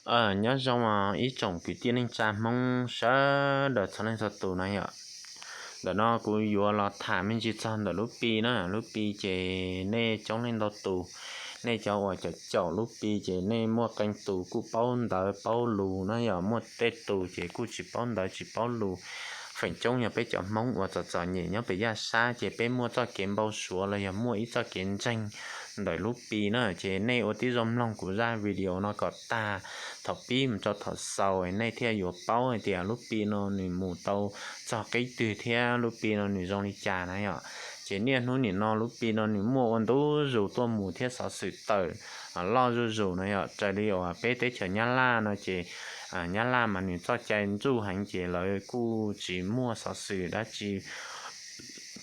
Nyob zoo ib tsoom kwv tij neej tsa Hmoob sawv daws txhua leej txhua tus na yom. Ntawm no kuv yuav los tham me ntsis txog ntawm lub Pi na. Lub Pi ces nej coob leej ntau tus, nej cov uas caum caum lub Pi ces nej muaj qee tus kuj paub ntawv paub lus na yom, muaj tej tus ces kuj tsis paub ntawv tsis paub lus. Feem coob yog peb cov Hmoob uas txom txom nyem nyob pem yaj sab ces peb muaj txoj kev npau suav los yog muaj ib txoj kev ntseeg ntawm lub Pi na. Ces nej ua tib zoo mloog kuv zaj video no kom tag, thaum pib mus rau thaum xaus nej thiaj yuav paub hais tias lub Pi no nws mus tau txog qib twg thiab lub Pi no nws zoo li cas na yom. Ces niaj hnub nim no lub Pi no nws muaj ua ntu zus tuaj mus thiab xov xwm tawm loj zuj zus na yom. Raws li uas peb teb chaws Nyab Laj no ces Nyab Laj mas nws txoj cai ntsuj heev ces lawv kuj tsis muaj xov xwm dab tsi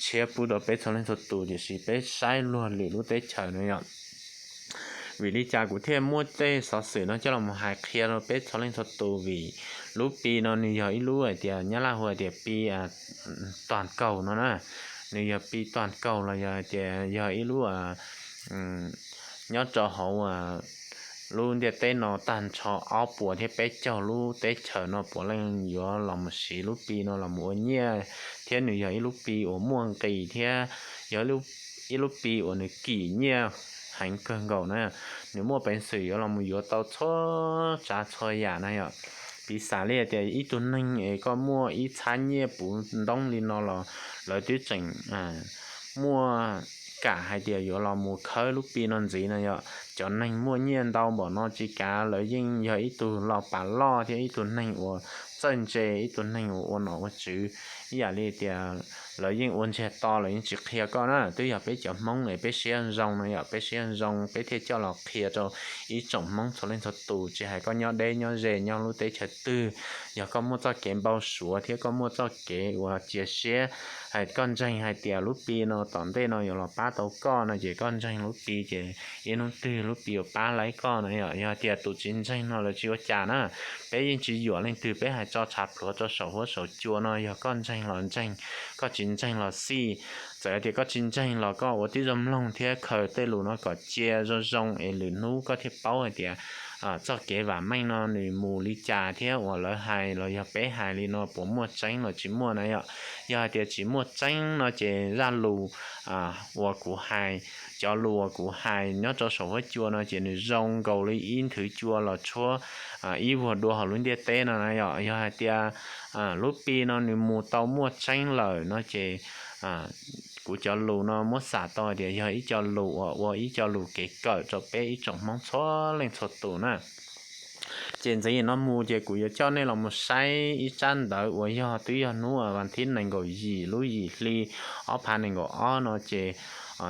tshiab pub rau peb txhua leej txhua tus, tiam sis peb saib luag lwm lub teb chaws no yom. Vim li cas kuv thiaj muab tej xov xwm no coj los mus hais qhia rau peb txhua leej txhua tus? Vim lub Pi no nws yog ib lub hais tias Nyab Laj hu hais tias Pi tuam kaug no na. Nws yog Pi tuam kaug los yog tias yog ib lub nyob rau hauv lub ntiaj teb no tag nrho ob puas thiab peb caug lub teb chaws no puav leej yuav los mus siv lub Pi no los mus ua nyiaj, thiab nws yog ib lub Pi uas muaj nqis thiab yog ib lub Pi uas nws kim nyiaj heev kawg nkaus na. Nws muaj peev xwm yuav los mus yuav tau txhua tsav txhua yam na yom. Piv xam li tias ib tug neeg es koj muaj ib txhab nyiaj puv ntoob li no los lawv twb tseem muaj kam hais tias yuav los mus khawb lub Pi no ntxiv no yom. Cov neeg muaj nyiaj ntau npaum no tsis kav lawv yeej yog ib tug los pas loj thiab ib tug neeg uas txawj ntse, ib tug neeg uas ua nom ua tswv. Ib yam li tias lawv yeej ua ntsiag to, lawv yeej tsis qhia koj na. Twb yog peb cov Hmoob es peb siab zoo no yom, peb siab zoo peb thiaj coj los qhia rau ib tsoom Hmoob txhua leej txhua tus, tsis hais koj nyob deb nyob ze nyob lub teb chaws twg. Yog koj muaj txoj kev npau suav thiab koj muaj txoj kev uas cia siab, koj ntseeg hais tias lub Pi no tom ntej no yuav los pab tau koj no ces koj ntseeg lub Pi ces ib hnub twg lub Pi yuav pab laib koj no yom. Yog tias tus tsis ntseeg no lawv tsis ua cas na. Peb yeej tsis yuam leej twg, peb hais tso tshav pluav rau saum huab saum cua no, yog koj ntseeg los ntseeg, koj tsis ntseeg los xij. Txawm tias koj tsis ntseeg los koj ua tib zoo mloog thiab khaws tej lus no kom cia zoo zoo es lwm hnub koj thiaj paub hais tias txoj kev vam meej no nws mus li cas thiab uas lawv hais los yog peb hais li no puas muaj tseeb los tsis muaj na yom. Yog hais tias tsis muaj tseeb no ces zaj lus uas kuv hais, cov lus uas kuv hais nyob rau saum huab cua no ces nws zoo nkaus li ib nthwv cua los tshuab ib vuag dua hauv lub ntiaj teb no na yom. Yog hais tias lub Pi no nws mus tau muaj tseeb lawm no ces kuv cov lus no muab xam tau hais tias yog ib co lus uas ua ib co lus kev kawm rau peb ib tsoom Hmoob txhua leej txhua tus na. Ces ntxiv no mus ces kuv yuav coj nej los mus saib ib tsab ntawv uas yog twb yog hnub vas thib nees nkaum yim lub yim hli ob phav nees nkaum ob no ces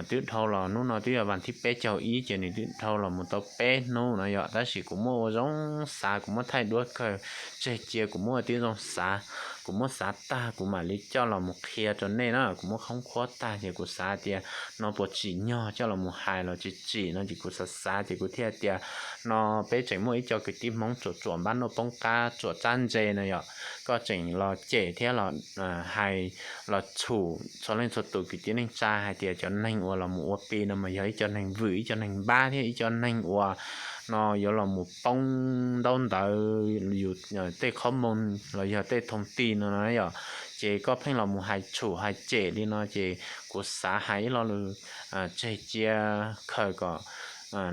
twb dhau los, hnub no twb yog vas thib peb caug ib ces nws twb dhau los mus tau peb hnub no yom. Tab sis kuv muab ua zoo xav, kuv muab thaij duab kawg tseg cia, kuv muab ua tib zoo xav, kuv muab xav tag kuv mam li coj los mus qhia rau nej na. Kuv muab khoob khuab tag ces kuv xav tias no puas tsim nyog coj los mus hais los tsis tsim no ces kuv xav xav ces kuv thiaj tias no peb tseem muaj ib co kwv tij Hmoob tsuam tsuam npab noj poob qab tsuam tsab ntse no yom, koj tseem los cem thiab los hais los txhum txhua leej txhua tus kwv tij neej tsa hais tias cov neeg uas los mus ua Pi no mas yog ib co neeg vwm, ib co neeg npab thiab ib co neeg uas no yuav los mus poob ntaub ntawv yus tej qhob moo los yog tej thoo ti no no yom. Ces koj pheej los mus hais txhum hais cem li no ces kuv xav hais ib lo lus tseg cia khaws kom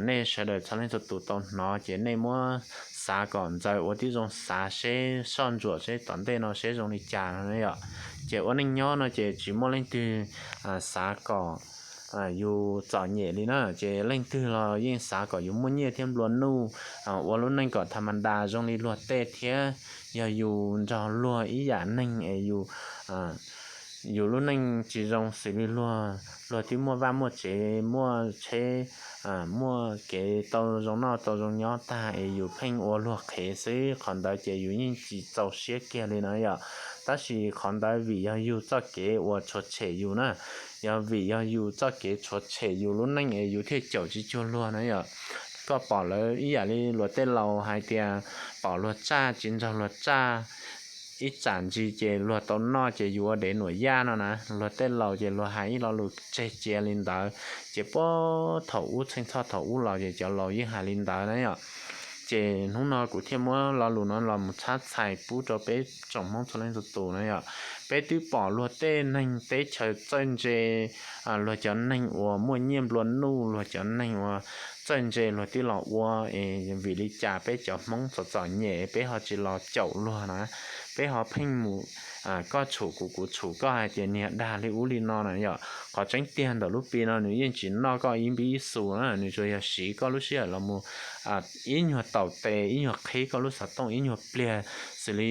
nej sawv daws txhua leej txhua tus tau hnov ces nej muab xav kom ntxaws ua tib zoo xav seb soj ntsuam seb tom ntej no seb zoo li cas no yom. Ces ua neej nyob no ces tsis muaj leej twg xav kom yus txom nyem li na, ces leej twg los yeej xav kom yus muaj nyiaj thiab nplua nuj, ua lub neej kom tha ma da zoo li luag tej thiab. Yog yus nrog luag ib yam neeg es yus yus lub neej tsis zoo xws li luag, luag twb muaj vaj muaj tsev muaj tsheb muaj kev tau zoo noj tau zoo nyob tag es yus pheej ua luag qhev xwb, qhov ntawd ces yus yeej tsis txaus siab kiag li na yom. Tab sis qhov ntawd vim yog yus txoj kev uas tshuav tshem yus na, yog vim yog yus txoj kev tshuav tshem yus lub neej es yus thiaj caum tsis cuag luag na yom. Koj pom lawv ib yam li luag tej laus hais tias pom luag tsaj tsis nrog luag tsaj, ib tsam ntsis ces luag tau noj ces yus ua dev nuam yaj no na. Luag tej laus ces luag hais ib lo lus tseg cia li ntawd, ces puag thaum ub txheej txhoj thaum ub los ces cov laus yeej hais li ntawd na yom. Ces hnub no kuv thiaj muab lo lus no los mus txhab txhais pub rau peb tsoom Hmoob txhua leej txhua tus na yom. Peb twb pom luag tej neeg teb chaws txawj ntse, luag cov neeg uas muaj nyiaj nplua nuj, luag cov neeg uas txawj ntse luag twb los ua, es vim li cas peb cov Hmoob txom txom nyem peb ho tsis los caum luag na? Peb ho pheej mus koj tshum kuv, kuv tshum koj hais tias niag dag li ub li no na yom. Qhov tseeb tiag ntawm lub Pi no nws yeej tsis noj koj ib npib ib xus na, nws tsuas yog siv koj lub sij hawm los mus ib nyuag taum tes, ib nyuag qhib koj lub xov tooj ib nyuag pliag, xws li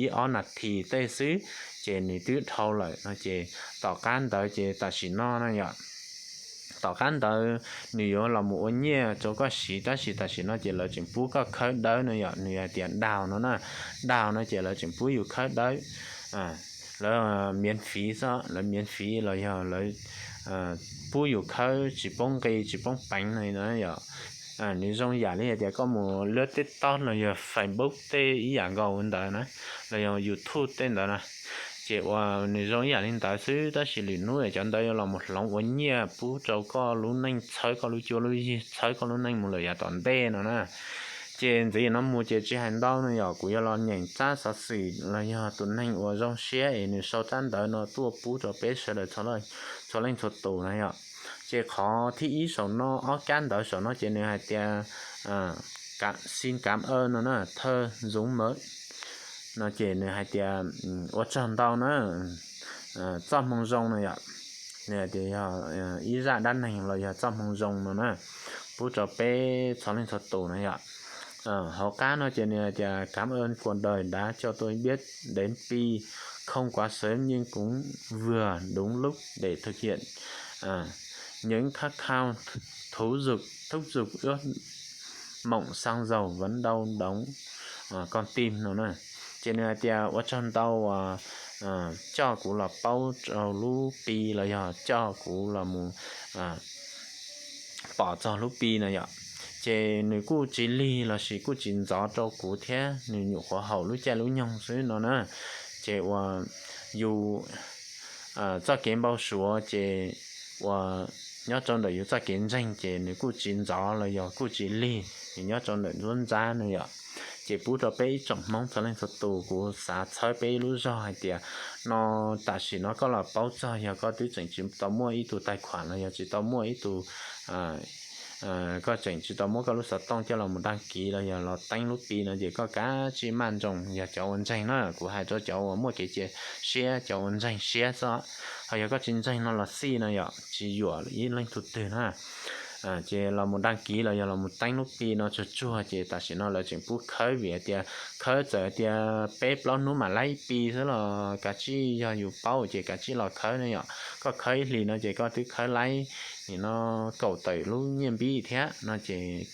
ib ob nas this tej xwb, ces nws twb dhau lawm no. Ces tom qab ntawd ces tam sim no na yom, tom qab ntawd nws yuav los mus ua nyiaj rau koj siv, tab sis tam sim no ces lawv tseem pub koj khawb dawb no yom. Nws hais tias đào no na, đào no ces lawv tseem pub yus khawb dawb, lawv miễn phí xwb, lawv miễn phí los yog lawv pub yus khawb tsis poob nqi tsis poob peev no yom. Nws zoo yam li hais tias koj mus lướt TikTok los yog Facebook tej ib yam nkaus ntawd na, los yog YouTube tej ntawd na. Ces uas nws zoo ib yam li ntawd xwb, tab sis lwm hnub cov ntawd yuav los mus hloov ua nyiaj pub rau koj lub neej, txhawb koj lub cuab lub yig, txhawb koj lub neej mus lawm yav tom ntej no na. Ces ntxiv no mus ces tsis hais ntau no yom, kuv yuav los nyeem tsab xov xwm los yog tus neeg uas zoo siab es nws sau tsab ntawv no tuaj pub rau peb sawv daws txhua leej txhua tus na yom. Ces qhov thib ib saum no, ob kab ntawv saum no ces nws hais tias xin cảm ơn no na, thơ dũng mãnh no ces nws hais tias ua tsaug ntau na, txoj hmoo zoo no yom. Nws hais tias yog ib zaj dab neeg los yog txoj hmoo zoo no na, pub rau peb txhua leej txhua tus na yom. Hauv qab no ces nws hais tias cảm ơn cuộc đời đã cho tôi biết đến Pi, không quá sớm nhưng cũng vừa đúng lúc để thực hiện những khát khao thúc giục, thúc giục ước mộng xăng dầu vẫn đau đớn con tim no na. Ces nws hais tias ua tsaug ntau coj kuv los paub rau lub Pi los yog coj kuv los mus pom txog lub Pi no yom. Ces nws kuj tsis lig lossis kuj tsis ntxov rau kuv thiab, nws nyuam qhuav haum lub caij lub nyoog xwb no na. Ces uas yus txoj kev npau suav ces uas nyob rau ntawm yus txoj kev ntseeg ces nws kuj tsis ntxov los yog kuj tsis lig, nws nyob rau ntawm ntsuab ntsab no yom. Ces pub rau peb ib tsoom Hmoob txhua leej txhua tus, kuv xav txhawb peb ib lub zog hais tias no tam sim no koj los paub txog yog koj twb tseem tsis tau muaj ib tug tài khoản los yog tsis tau muaj ib tug, koj tseem tsis tau muab koj lub xov tooj coj los mus đăng ký los yog los teeb lub Pi no ces koj kav tsij maj nroos, yog cov ua ntseeg na, kuv hais rau cov uas muaj kev cia siab, cov ua ntseeg siab xwb. Ho yog koj tsis ntseeg no los xij no yom, tsis yuam ib leej tug twg na. Ces los mus đăng ký los yog los mus teeb lub Pi no tsuag tsuag ces tam sim no lawv tseem pub khawb vim hais tias khawb txawm tias peb plaub hnub mam laib ib Pi xwb los kav tsij, yog yus paub ces kav tsij los khawb na yom. Koj khawb ib hlis no ces koj twb khawb laib nim no kaum tawm lub nyiaj npib thiab no ces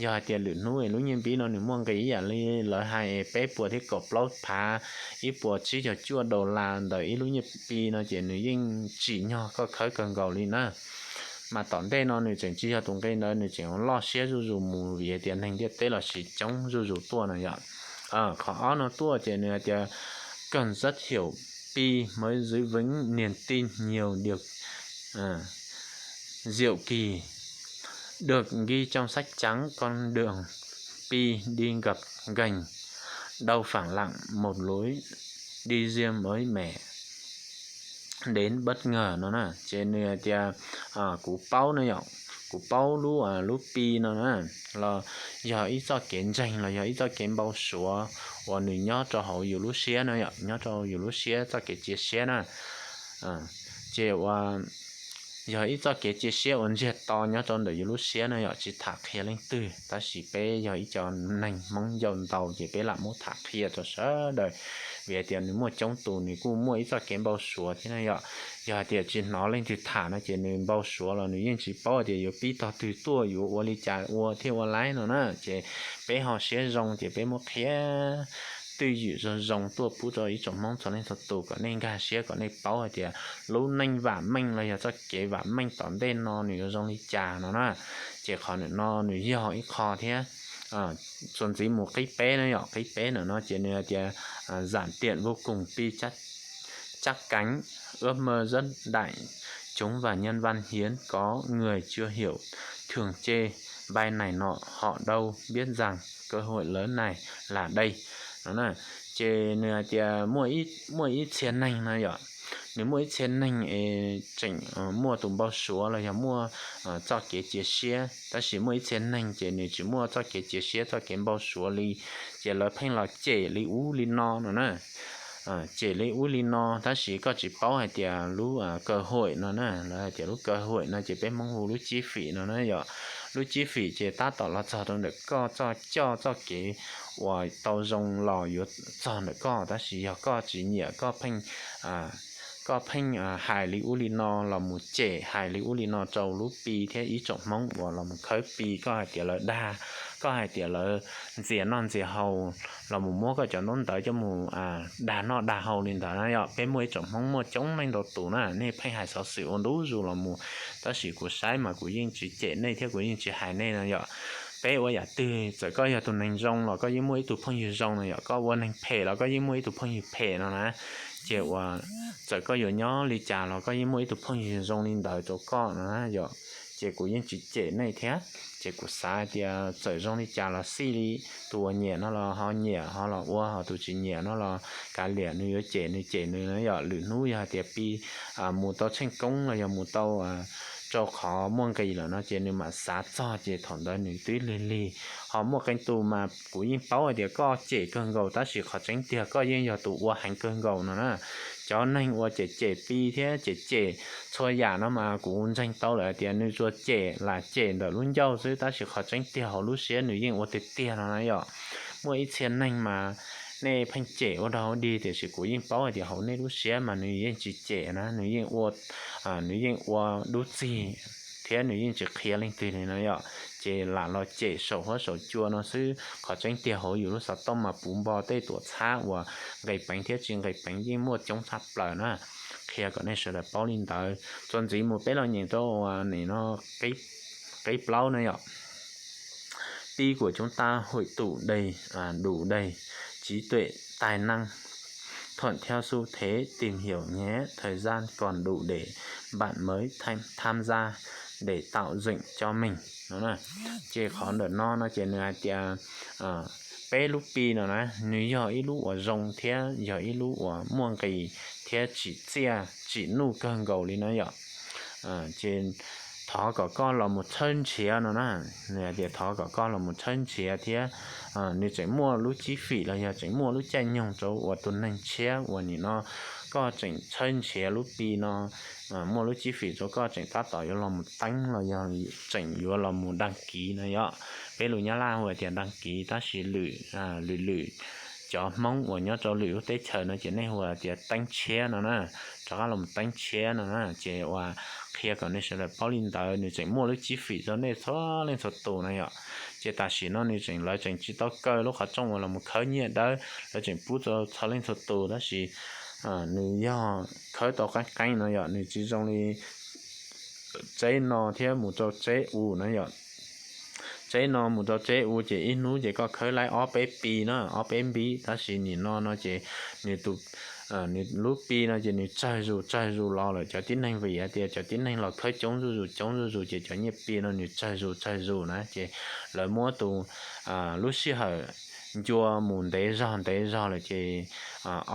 yog hais tias lwm hnub lub nyiaj npib no nws muaj nqis ib yam li lawv hais peb puas thiab kaum plaub phav, ib puas tsib caug cuaj dollar ntawm ib lub nyiaj Pi no ces nws yeej tsim nyog koj khawb kawg nkaus li na. Mas tom ntej no nws tseem tsis yog tus nqi ntawd, nws tseem loj siab zuj zus mus vim hais tias neeg ntiaj teb los sis coob zuj zus tuaj no yom. Qhov ob no tuaj ces nws hais tias cần rất hiểu Pi mới giữ vững niềm tin nhiều được diệu kỳ, được ghi trong sách trắng con đường Pi đi gập ghềnh, đâu phẳng lặng một lối đi riêng mới mẻ đến bất ngờ no na. Ces nws hais tias kuv paub na yom, kuv paub lub, lub Pi no na los yog ib txoj kev ntseeg los yog ib txoj kev npau suav uas nws nyob rau hauv yus lub siab na yom, nyob rau yus lub siab txoj kev cia siab na. Ces uas yog ib txoj kev cia siab uas ntsiag to nyob rau ntawm yus lub siab na yom, tsis tham qhia leej twg, tab sis peb yog ib co neeg Hmoob ncau ntau ces peb lam muab tham qhia rau sawv daws, vim hais tias nws muaj coob tus nws kuj muaj ib txoj kev npau suav thiab na yom. Yog hais tias tsis hnov leej twg tham no ces nws npau suav los nws yeej tsis paub tias yuav pib tog twg tuaj, yuav ua li cas ua thiaj ua laib no na. Ces peb ho siab zoo ces peb muab qhia twj ywm zoo zoo tuaj pub rau ib tsoom Hmoob txhua leej txhua tus kom nej nkag siab, kom nej paub hais tias lub neej vam meej los yog txoj kev vam meej tom ntej no nws yuav zoo li cas no na. Ces qhov ntawm no nws yog ib qho thiab. Txuas ntxiv mus qib peb na yom, qib peb ntawm no ces nws hais tias giản tiện vô cùng Pi chắc cánh, ước mơ rất đại chúng và nhân văn hiến có người chưa hiểu thường chê bài này nọ, họ đâu biết rằng cơ hội lớn này là đây no na. Ces nws hais tias muaj ib txhia neeg no yom, nws muaj ib txhia neeg es tseem muaj tus npau suav los yog muaj txoj kev cia siab, tab sis muaj ib txhia neeg ces nws tsis muaj txoj kev cia siab txoj kev npau suav li, ces lawv pheej los cem li ub li no no na. Cem li ub li no tab sis koj tsis paub hais tias lub cơ hội no na, lawv hais tias lub cơ hội no ces peb Hmoob hu lub cib fim no na yom. Lub cib fim ces tab tom los txog rau ntawm koj txoj coj txoj kev uas tau zoo los yuav txog ntawm koj, tab sis yog koj tsis nyiam, koj pheej koj pheej hais li ub li no los mus cem, hais li ub li no rau lub Pi thiab ib tsoom Hmoob uas los mus khawb Pi, koj hais tias lawv dag, koj hais tias lawv ntxias noj ntxias haus, los mus muab koj cov ntaub ntawv coj mus dag noj dag haus li ntawd na yom. Peb muaj ib tsoom Hmoob muaj coob leej ntau tus na, nej pheej hais xov xwm ua ntu zus los mus, tab sis kuv saib mas kuv yeej tsis cem nej thiab kuv yeej tsis hais nej no yom. Peb ua yam twg txawm koj yog tus neeg zoo los koj yeej muaj ib tug phooj ywg zoo no yom, koj ua neeg phem los koj yeej muaj ib tug phooj ywg phem no na. Ces uas txawm koj yuav nyob li cas los koj yeej muaj ib tug phooj ywg zoo li ntawd rau koj no na yom. Ces kuv yeej tsis cem nej thiab, ces kuv xav hais tias txawm zoo li cas los xij li, tus uas nyiam no los ho nyiam ho los ua, ho tus tsis nyiam no los kav liam, nws yuav cem nws cem nws na yom. Lwm hnub yog hais tias Pi mus tau tsheej koob los yog mus tau rau qhov muaj nqis lawm no ces nws mam xav txog ces thaum ntawd nws twb lig lig. Ho muaj qee tus mas kuv yeej paub hais tias koj cem kawg nkaus tab sis qhov tseeb tiag koj yeej yog tus ua heev kawg nkaus no na. Cov neeg uas cem cem Pi thiab cem cem txhua yam no mas kuv ntseeg tau lawm hais tias nws tsuas cem lam cem ntawm lub ncauj xwb tab sis qhov tseeb tiag hauv lub siab nws yeej ua tiag tiag no na yom. Muaj ib txhia neeg mas nej pheej cem ua dog ua dig tiam sis kuv yeej paub hais tias hauv nej lub siab mas nws yeej tsis cem na, nws yeej ua, nws yeej ua dub txig thiab nws yeej tsis qhia leej twg li no yom. Ces lam los cem saum huab saum cua no xwb, qhov tseeb tiag hauv yus lub xov tooj mas puv npo tej tuam txhab uas nqis peev thiab tsis nqis peev yeej muaj coob tshaj plaws na. Qhia kom nej sawv daws paub li ntawd. Txuas ntxiv mus peb los nyeem rau nim no qib plaub na yom. Pi của chúng ta hội tụ đầy, à, đủ đầy trí tuệ, tài năng, thuận theo xu thế tìm hiểu nhé, thời gian còn đủ để bạn mới tham, tham gia để tạo dựng cho mình. Đó là, ces qhov ntawm no no ces nws hais tias peb lub Pi no na, nws yog ib lub uas zoo thiab yog ib lub uas muaj nqis thiab tsim txiaj tsim nuj kawg nkaus li na yom. Ces thov kom koj los mus txhawb nrhiav no na, nws hais tias thov kom koj los mus txhawb nrhiav thiab nws tseem muaj lub cib fim los yog tseem muaj lub caij nyoog rau uas tus neeg tshiab uas nim no koj tseem txhawb nrhiav lub Pi no muaj lub cib fim rau koj tseem tab tom yuav los mus teeb los yog tseem yuav los mus đăng ký no yom. Peb lus Nyab Laj hu hais tias đăng ký tab sis lwm, lwm lwm cov Hmoob uas nyob rau lwm lub teb chaws no ces nej hu hais tias teeb tshiab no na, rov qab los mus teeb tshiab no na. Ces uas qhia kom nej sawv daws paub li ntawd, nws tseem muaj lub cib fim rau nej txhua leej txhua tus na yom. Ces tam sim no nws tseem, lawv tseem tsis tau kaw lub qhov rooj uas los mus khawb nyiaj dawb, lawv tseem pub rau txhua leej txhua tus tab sis nws yog khawb tau qeeb qeeb no yom, nws tsis zoo li tseb no thiab mus rau tseb u na yom. Tseb no mus rau tseb u ces ib hnub ces koj khawb laib ob peb Pi na, ob peb Pi, tab sis nim no no ces nws tus, nws lub Pi no ces nws tsawg zus tsawg zus los lawm. Cov tib neeg vim hais tias cov tib neeg los khawb coob zuj zus coob zuj zus ces cov nyiaj Pi no nws tsawg zus tsawg zus na ces lawv muab tus, lub sij hawm ncua mus ntev zog ntev zog lawm ces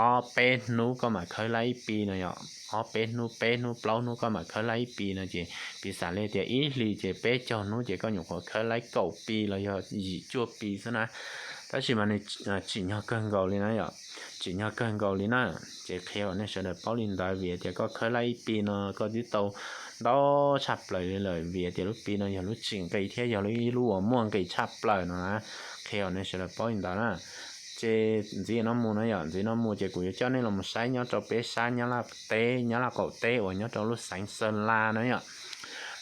ob peb hnub koj mam khawb laib ib Pi no yom, ob peb hnub peb hnub plaub hnub koj mam khawb laib ib Pi no ces piv xam li tias ib hlis ces peb caug hnub ces koj nyuam qhuav khawb laib kaum Pi los yog yim cuaj Pi xwb na. Tab sis mas nws tsim nyog kawg nkaus li na yom, tsim nyog kawg nkaus li na. Ces qhia kom nej sawv daws paub li ntawd vim tias koj khawb laib ib Pi no koj twb tau ntau tshaj plaws li lawm vim tias lub Pi no yog lub tsis nqis thiab yog ib lub uas muaj nqis tshaj plaws no na. Qhia kom nej sawv daws paub li ntawd na. Ces ntxiv no mus na yom, ntxiv no mus ces kuv yuav coj nej los mus saib nyob rau peb sab Nyab Laj teb, Nyab Laj qaum teb uas nyob rau lub xeev Xeeb Las na yom.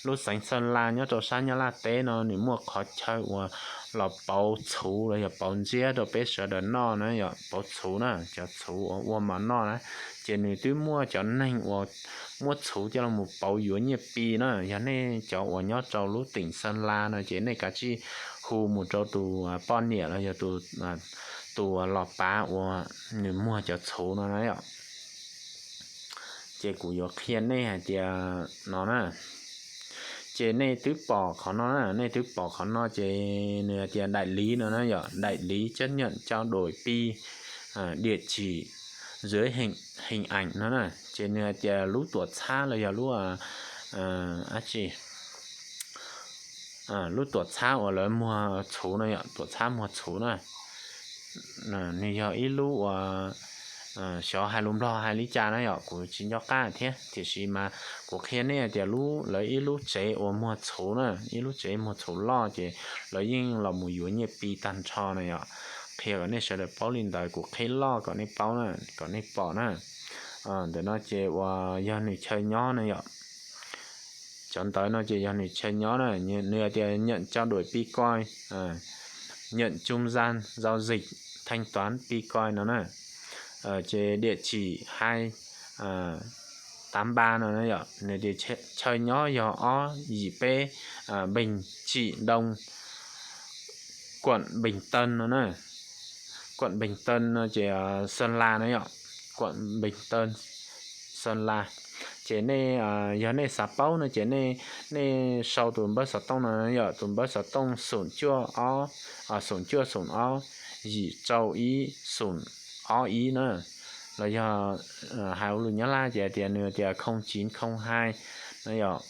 Lub xeev Xeeb Las nyob rau sab Nyab Laj teb no nws muaj qhov chaw uas los pauv txhuv los yog pauv ntsiab rau peb sawv daws noj na yom, pauv txhuv na, cov txhuv uas ua mov noj na. Ces nws twb muaj cov neeg uas muab txhuv coj los mus pauv yuav nyiaj Pi na. Yog nej cov uas nyob rau lub teem Xeeb Las no ces nej kav tsij hu mus rau tus poj niam los yog tus los pav uas nws muag cov txhuv no na yom. Ces kuv yuav qhia nej hais tias no na, Ces nej twb pom qhov no na, nej twb pom qhov no ces nws hais tias đại lý no na yom, đại lý chấp nhận trao đổi pi địa chỉ dưới hình, hình ảnh no na. Ces nws hais tias lub tuam txhab los yog lub, dab tsi, lub tuam txhab uas lawv muag txhuv no yom, tuam txhab muag txhuv na. Nws yog ib lub uas, xyov hais lus Nplog hais li cas na yom, kuv tsis nco qab thiab, tiam sis mas kuv qhia nej tias lub, lawv ib lub tsev uas muag txhuv na, ib lub tsev muag txhuv loj ces lawv yeej los mus yuav nyiaj pi tag nrho na yom. Qhia kom nej sawv daws paub li ntawd, kuv qhib loj kom nej paub na, kom nej pom na. Ntawm no ces uas yog nws chaw nyob na yom. Cov ntawv no ces yog nws chaw nyob na, nws hais tias nhận trao đổi pi coin, nhận trung gian giao dịch thanh toán pi coin no na. Ces địa chỉ hai tám ba no na yom, nws tias chaw nyob yog ob yim peb Bình Trị Đông, quận Bình Tân no na. Quận Bình Tân no ces Sơn La na yom, quận Bình Tân, Sơn La. Ces nej, yog nej xav paub no ces nej, nej sau tus npawb xov tooj no yom, tus npawb xov tooj xoom cuaj ob, xoom cuaj xoom ob, yim rau ib xoom ob ib na. Los yog hais ua lus Nyab Laj ces tias nws tias không chín không hai no yom,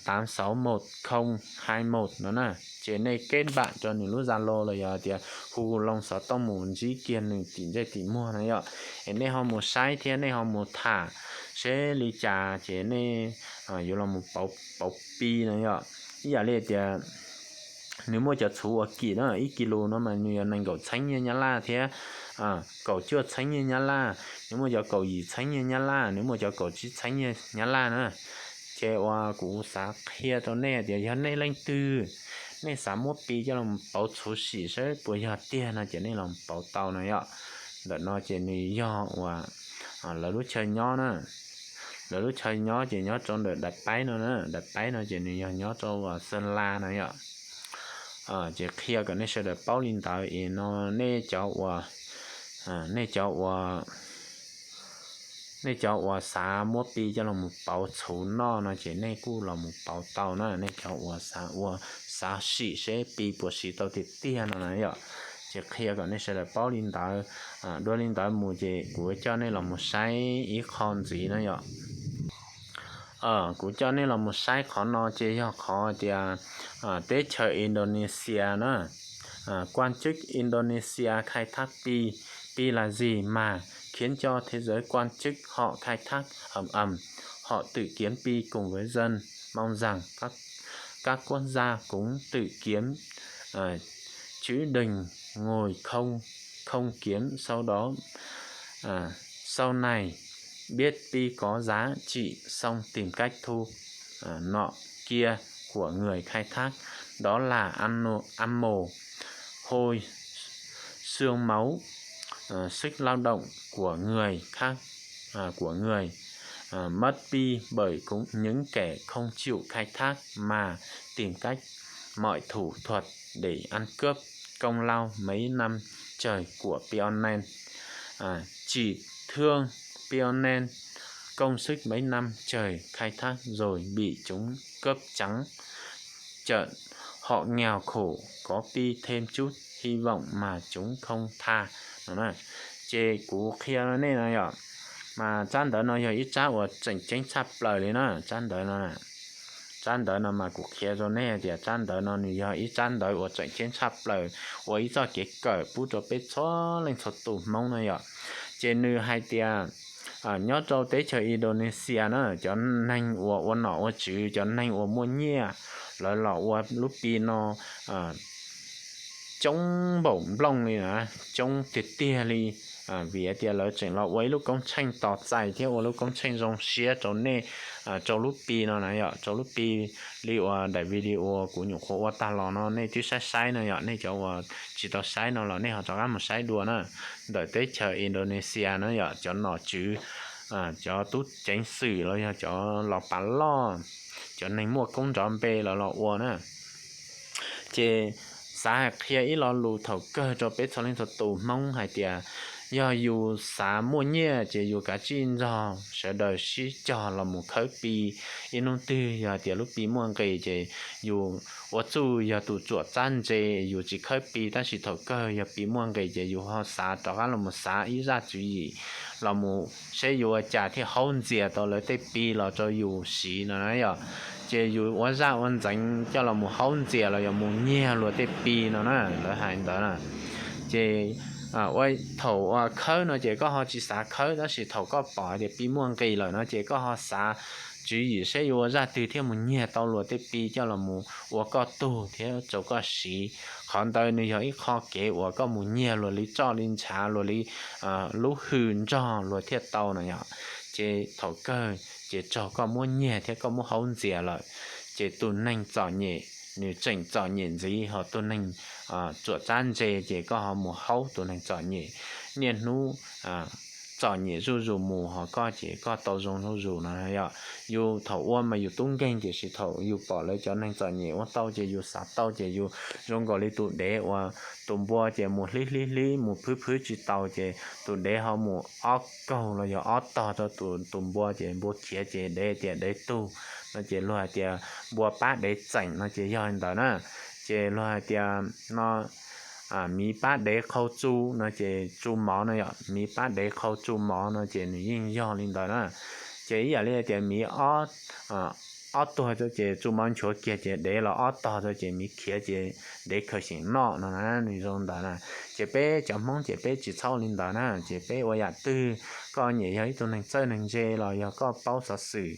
tám sáu một không hai một no na. Ces nej kết bạn rau nws lub Zalo los yog tias hu loo xov tooj mus ntsib kiag nws tim ntsej tim muag na yom. Es nej ho mus saib thiab nej ho mus tham seb li cas ces nej yuav los pauv pi no yom. Ib yam li tias nws muaj cov txhuv uas kim na, ib kis lus no mas nws yog nees nkaum txheeb nyiaj Nyab Laj thiab kaum cuaj txheeb nyiaj Nyab Laj, nws muaj cov kaum yim txheeb nyiaj Nyab Laj, nws muaj cov kaum tsib txheeb nyiaj Nyab Laj na. Ces uas kuv xav qhia rau nej tias yog nej leej twg nej xav muab pi coj los pauv txhuv sim saib puas yog tiag no ces nej los pauv tau no yom. Ntawm no ces nws yog uas lawv lub chaw nyob na. Lawv lub chaw nyob ces nyob rau ntawm daim paib no na, daim paib no ces nws yog nyob rau Sơn La no yom. Ces qhia kom nej sawv daws paub li ntawd es no nej cov uas, nej cov uas, nej cov uas xav muab pi coj los mus pauv txhuv noj no ces nej kuj los mus pauv tau na, nej cov uas xav ua, xav sim seb pi puas siv tau tiag tiag no na yom. Ces qhia kom nej sawv daws paub li ntawd. Dua li ntawd mus ces kuv coj nej los mus saib ib qho ntxiv na yom. Kuv coj nej los mus saib qhov no ces yog qhov tias teb chaws Indonesia na, quan chức Indonesia khai thác pi, pi là gì mà khiến cho thế giới quan chức họ khai thác ầm ầm, họ tự kiếm pi cùng với dân, mong rằng các, các quốc gia cũng tự kiếm, chứ đừng ngồi không, không kiếm, sau đó, sau này biết pi có giá trị xong tìm cách thu nọ kia của người khai thác, đó là ăn, ăn mồ hôi xương máu, ờ, sức lao động của người khác, ờ, của người, ờ, mất đi bởi cũng những kẻ không chịu khai thác mà tìm cách mọi thủ thuật để ăn cướp công lao mấy năm trời của Pionen. À, chỉ thương Pionen công sức mấy năm trời khai thác rồi bị chúng cướp trắng trợn. Họ nghèo khổ có pi thêm chút hy vọng mà chúng không tha. No na, ces kuv qhia nej no yom, mas tsab ntawv no yog ib tsab uas tseem ceeb tshaj plaws li na, tsab ntawv no. Tsab ntawv no mas kuv qhia rau nej tias tsab ntawv no nws yog ib tsab ntawv uas tseem ceeb tshaj plaws, ua ib txoj kev kawm pub rau peb txhua leej txhua tus Hmoob no yom. Ces nws hais tias nyob rau teb chaws Indonesia na, cov neeg uas ua nom ua tswv, cov neeg uas muaj nyiaj, lawv los ua lub pi no coob npaum nplooj li na, coob tiag tiag li. Vim tias lawv tseem los ua ib lub koob tsheej tos txais thiab ua lub koob tsheej zoo siab rau nej, rau lub pi no na yom, rau lub pi li uas daim video kuv nyuam qhuav ua tag los no nej twb saib saib no yom, nej cov uas tsis tau saib no los nej ho rov qab mus saib dua na. Ntawm teb chaws Indonesia na yom, cov nom tswv, cov tub ceev xwm los yog cov los pav loj, cov neeg muaj koob nrov npe lawv los ua na. Ces xav hais qhia ib lo lus thaum kawg rau peb txhua leej txhua tus Hmoob hais tias yog yus xav muaj nyiaj ces yus kav tsij nrog sawv daws sib cog los mus khawb Pi. Ib hnub twg yog tias lub Pi muaj nqis ces yus ua txuj yog tus tsuam txab ntse, yus tsis khawb Pi, tab sis thaum kawg yog Pi muaj nqis ces yus ho xav rov qab los mus xav ib zaj tswv yim los mus seb yuav ua cas thiaj haub ntxias tau lawv tej Pi los rau yus siv no na yom. Ces yus ua zaj ua ntxeev coj los mus haub ntxias los yog mus nyiag luag tej Pi no na, lawv hais ntawd na. Ces ua thaum uas khawb no ces koj ho tsis xav khawb, tab sis thaum koj pom hais tias Pi muaj nqis lawm no ces koj ho xav tswv yim seb yuav ua zaj twg thiaj mus nyiag tau luag tej Pi coj los mus ua koj tug thiab rau koj siv. Qhov ntawd nws yog ib qho kev uas koj mus nyiag luag li roj li ntshav, luag li lub hws nrog luag thiaj tau no yom. Ces thaum kawg ces tsaug koj muab nyiag thiab koj muab haub ntxias lawm, ces tus neeg txom nyem nws tseem txom nyem ntxiv, ho tus neeg tsuam txab ntse ces koj ho mus haub tus neeg txom nyem. Niaj hnub txom nyem zuj zus mus, ho koj ces koj tau zoo zuj zus no yom. Yus thaum ua mas yus tub nkeeg, tiam sis thaum yus pom lawv cov neeg txom nyem ua tau ces yus xav tau, ces yus zoo nkaus li tus dev uas tus npua ces mus hlib hlib hlib mus phwb phwb tsis tau, ces tus dev ho mus ob kaug los yog ob tog rau tus npua, ces npua khiav ces dev tias dev tug no, ces luag hais tias npua pab dev txeem no ces yog li ntawd na. Ces luag hais tias no miv pab dev qhau tsu no ces tsu mov no yom, miv pab dev qhau tsu mov no ces nws yeej yog li ntawd na. Ces ib yam li tias miv ob tuag rau ces tsu mov nchuav kiag ces dev los ob tog rau ces miv khiav ces dev khaws xyeem noj no na, nws zoo ntawd na. Ces peb cov Hmoob ces peb tsis txhob li ntawd na, ces peb ua yam twg, koj nyiam yog ib tug neeg txawj neeg ntse los yog koj paub xov xwm,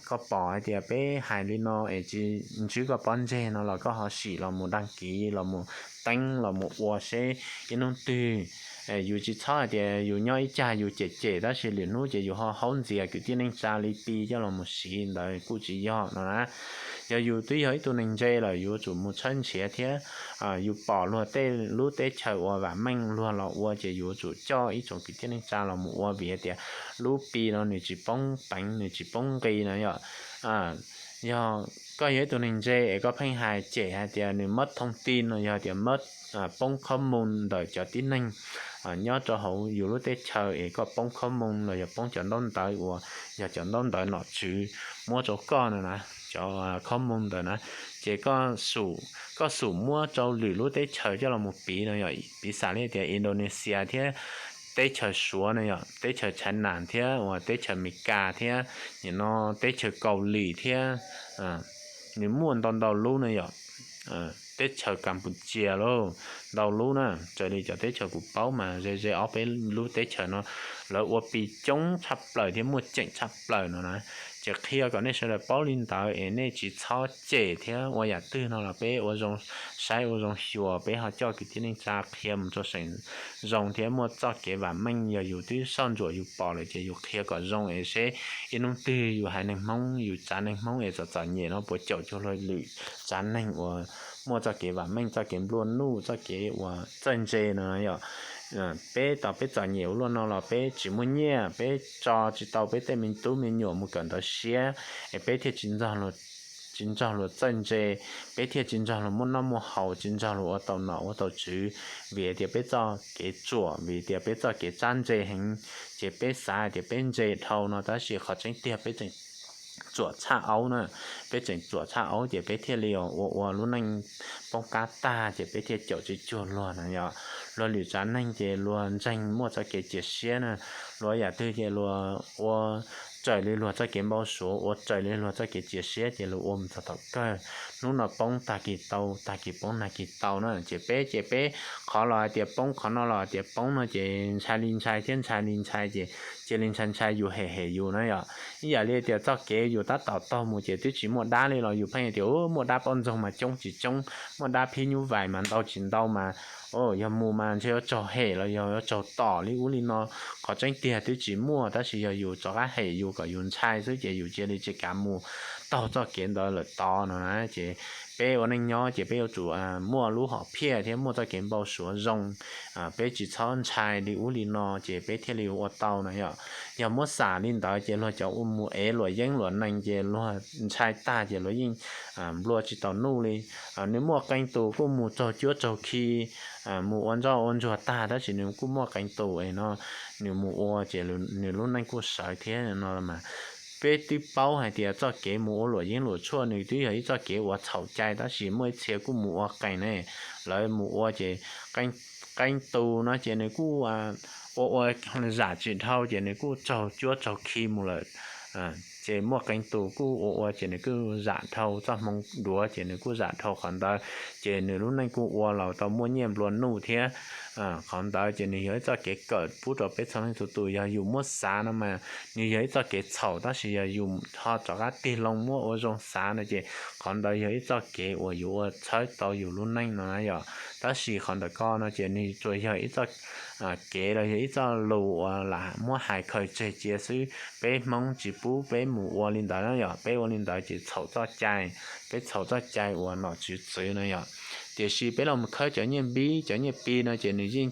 koj pom hais tias peb hais li no es tsis ntswb koj pob ntseg no los koj ho sim los mus dag kiv los mus teeb los mus ua seb ib hnub twg. Yus tsis txhob hais tias yus nyob ib cag yus cem cem tab sis lwm hnub ces yus ho haub ntxias kwv tij neej tsa li Pi coj los mus siv ntawd kuj tsis yog no na. Yog yus twb yog ib tug neeg ntse lawm yuav tsum mus tshawb nrhiav thiab yus pom luag tej lub teb chaws uas vam meej luag los ua ces yuav tsum coj ib tsoom kwv tij neej tsa los mus ua vim tias lub Pi no nws tsis poob peev, nws tsis poob nqi no yom. Yog koj yog ib tug neeg ntse es koj pheej hais cem hais tias nws mab thoob ti no, yog tias mab poob khob moo ntawm cov tib neeg nyob rau hauv yus lub teb chaws es koj poob khob moo los yog poob cov ntaub ntawv uas yog cov ntaub ntawv nom tswv muab rau koj no na, cov khob moo ntawd na, ces koj xum muab rau lwm lub teb chaws coj los mus piv no yom, piv xam li tias Indonesia thiab teb chaws Suav no yom, teb chaws China thiab uas teb chaws Amelikas thiab nim no teb chaws Kaus Lim thiab nws muaj ntau ntau lub no yom, teb chaws Kampuchia lauj, ntau lub na, raws li cov teb chaws kuv paub mas ze ze ob peb lub teb chaws no lawv ua Pi coob tshaj plaws thiab muaj ceem tshaj plaws no na. Ces qhia kom nej sawv daws paub li ntawd es nej tsis txhob cem thiab ua yam twg no los peb ua zoo saib ua zoo xyuas, peb ho coj kwv tij neej tsa qhia mus rau seem zoo thiab muaj txoj kev vam meej. Yog yus twb soj ntsuam yus pom lawm ces yus qhia kom zoo es seb ib hnub twg yus haiv neeg Hmoob, yus tsav neeg Hmoob es txom txom nyem no puas caum cuag luag lwm tsav neeg uas muaj txoj kev vam meej, txoj kev nplua nuj, txoj kev uas txawj ntse no yom. Peb tos peb txom nyem ua luaj no los peb tsis muaj nyiaj, peb tso tsis tau peb tej me tub me nyuam mus kawm ntawv siab es peb thiaj tsis nrog luag txawj ntse, peb thiaj tsis nrog luag muaj noj muaj haus, tsis nrog luag ua tau nom ua tau tswv, vim tias peb txoj kev tsuam, vim tias peb txoj kev txawj ntse heev, ces peb xav tias peb ntse dhau no tab sis qhov tseeb tiag peb tseem txuam txhaj aub na, peb tseem txuam txhaj aub ces peb thiaj li ua ua lub neej poob qab tag ces peb thiaj caum tsis cuag luag no yom. Luag lwm tsav neeg ces luag ntseeg muaj txoj kev cia siab na, luag yam twg ces luag ua raws li luag txoj kev npau suav, ua raws li luag txoj kev cia siab ces luag ua mus txog thaum kawg, hnub no poob tag kis tau, tag kis poob nag kis tau na. Ces peb ces peb qhov los hais tias poob, qhov no los hais tias poob no ces ntshai li ntshai thiab ntshai li ntshai ces cia li ntshai ntshai yus hem hem yus na yom. Ib yam li tias txoj kev yus tab tom taug mus ces twb tsis muaj dab li los yus pheej tias muaj dab poj ntxoog mas coob tsis coob, muaj dab phib nyuj vais mas ntau tsis ntau mas yog mus mas ntshe yuav raug hem los yog yuav raug tom li ub li no. Qhov tseeb tiag twb tsis muaj tab sis yog yus rov qab hem yus kom yus ntshai xwb ces yus cia li tsis kav mus taug txoj kev ntawd lawm tod no na. Ces peb ua neej nyob ces peb yuav tsum muaj lub hom phiaj thiab muaj txoj kev npau suav zoo. Peb tsis txhob ntshai li ub li no ces peb thiaj li ua tau no yom. Yog muab xam li ntawd ces luag cov ua mus ev luam yeeb luam nees ces luag ntshai tag ces luag yeej nplua tsis tau nuj li. Nws muaj qee tus kuj mus tsaug cuab tsaug khi, mus ua ntsoj ua ntsuag tag tab sis nws kuj muaj qee tus no nws mus ua ces nws lub neej kuj sawv thiab no mas. Peb twb paub hais tias txoj kev mus ua luam yeeb luam tshuaj nws twb yog ib txoj kev uas txhaum cai tab sis muaj ib txhia kuj mus ua qees ne. Lawv mus ua ces qee tus no ces nws kuj ua ua zam tsis dhau ces nws kuj tsaug cuab tsaug khi mus lawm. Ces muaj qee tus kuj ua ua ces nws kuj zam dhau txoj hmoo duav ces nws kuj zam dhau qhov ntawd, ces nws lub neej kuj ua los tau muaj nyiaj nplua nuj thiab. Qhov ntawd ces nws yog ib txoj kev kawm pub rau peb txhua leej txhua tus, yog yus muab xav no mas nws yog ib txoj kev txhaum tab sis yog yus ho rov qab tig loo muab ua zoo xav no ces qhov ntawd yog ib txoj kev uas yuav ua txhawb tau yus lub neej no na yom. Tab sis qhov ntawm ko no ces nws tsuas yog ib txoj kev los yog ib txoj lus uas lam muab hais khaws tseg cia xwb. Peb Hmoob tsis pub peb mus ua li ntawd na yom, peb ua li ntawd ces txhaum txoj cai, peb txhaum txoj cai uas nom tswv txwv no yom. Tiam sis peb los mus khawb cov nyiaj npib cov nyiaj pi no ces nws yeej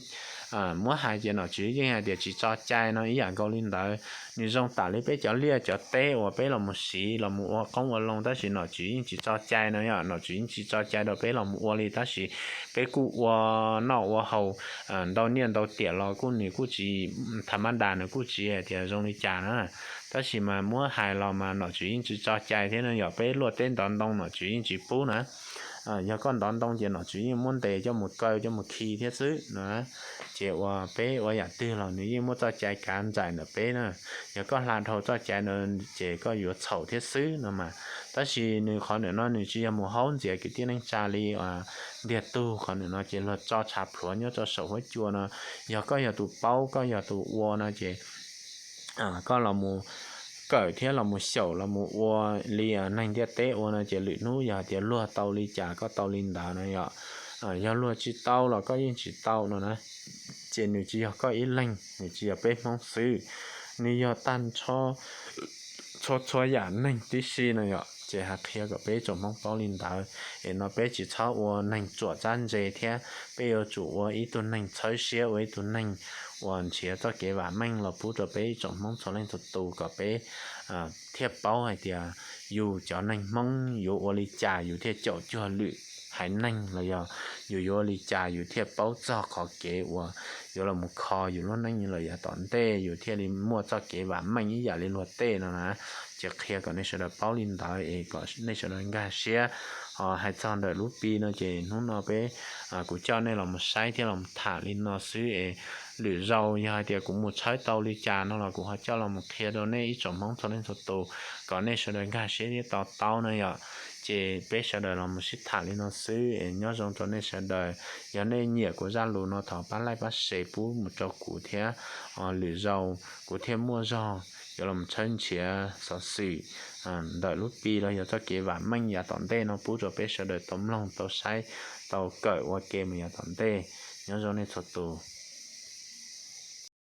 muab hais ces nom tswv yeej hais tias tsis tso cai no ib yam nkaus li ntawd. Nws zoo tam li peb cov liaj cov teb uas peb los mus siv los mus ua qoob ua loo tab sis nom tswv yeej tsis tso cai no yom, nom tswv yeej tsis tso cai rau peb los mus ua li tab sis peb kuj ua noj ua haus ntau niaj ntau tiam los kuj nws kuj tsis tham mab das, nws kuj tsis hais tias zoo li cas na. Tab sis mas muab hais los mas nom tswv yeej tsis tso cai thiab no yom, peb luaj teb ntov ntoo nom tswv yeej tsis pub na. Yog koj ntov ntoo ces nom tswv yeej muab ntes coj mus kaw coj mus khi thiab xwb no. Ces uas peb ua yam twg los nws yeej muaj txoj cai kav nraim ntawm peb na. Yog koj hla dhau txoj cai ntawd ces koj yuav txhaum thiab xwb no mas. Tab sis nws qhov ntawm no nws tsis yog mus haub ntxias kwv tij neej tsa li ntiag tug, qhov ntawm no ces luag tso tshav plhuav nyob rau saum huab cua no. Yog koj yog tus paub koj yog tus ua no ces koj los mus kawm thiab los mus xyaum los mus ua li neeg ntiaj teb ua no ces lwm hnub yog hais tias luag tau li cas koj tau li ntawd no yom. Yog luag tsis tau los koj yeej tsis tau no na. Ces nws tsis yog koj ib leeg, nws tsis yog peb Hmoob xwb, nws yog tag nrho txhua txhua yam neeg tib si no yom. Ces hais qhia kom peb tsoom Hmoob paub li ntawd es no peb tsis txhob ua neeg tsuam txab ntse thiab peb yuav tsum ua ib tug neeg txhawb siab, ua ib tug neeg uas nrhiav txoj kev vam meej los pub rau peb ib tsoom Hmoob txhua leej txhua tus kom peb thiaj paub hais tias yus cov neeg Hmoob yuav ua li cas yus thiaj caum cuag lwm haiv neeg los yog yus yuav ua li cas yus thiaj paub txog qhov kev uas yuav los mus kho yus lub neej los yav tom ntej yus thiaj li muaj txoj kev vam meej ib yam li luag tej no na. Ces qhia kom nej sawv daws paub li ntawd es kom nej sawv daws nkag siab. Ho hais txog ntawm lub Pi no ces hnub no peb kuv coj nej los mus saib thiab los mus tham li no xwb es lwm zaus yog hais tias kuv mus tshawb tau li cas no los kuv ho coj los mus qhia rau nej ib tsoom Hmoob txhua leej txhua tus kom nej sawv daws nkag siab thiab to taub no yom. Ces peb sawv daws los mus sib tham li no xwb es nyob zoo rau nej sawv daws. Yog nej nyiam kuv zaj lus no thov pab like pab share pub mus rau kuv thiab. Lwm zaus kuv thiaj muaj zog yuav los tshawb nrhiav xov xwm ntawm lub Pi los yog txoj kev vam meej yav tom ntej no pub rau peb sawv daws tau mloog tau saib tau kawm ua ke mus yav tom ntej. Nyob zoo nej txhua tus.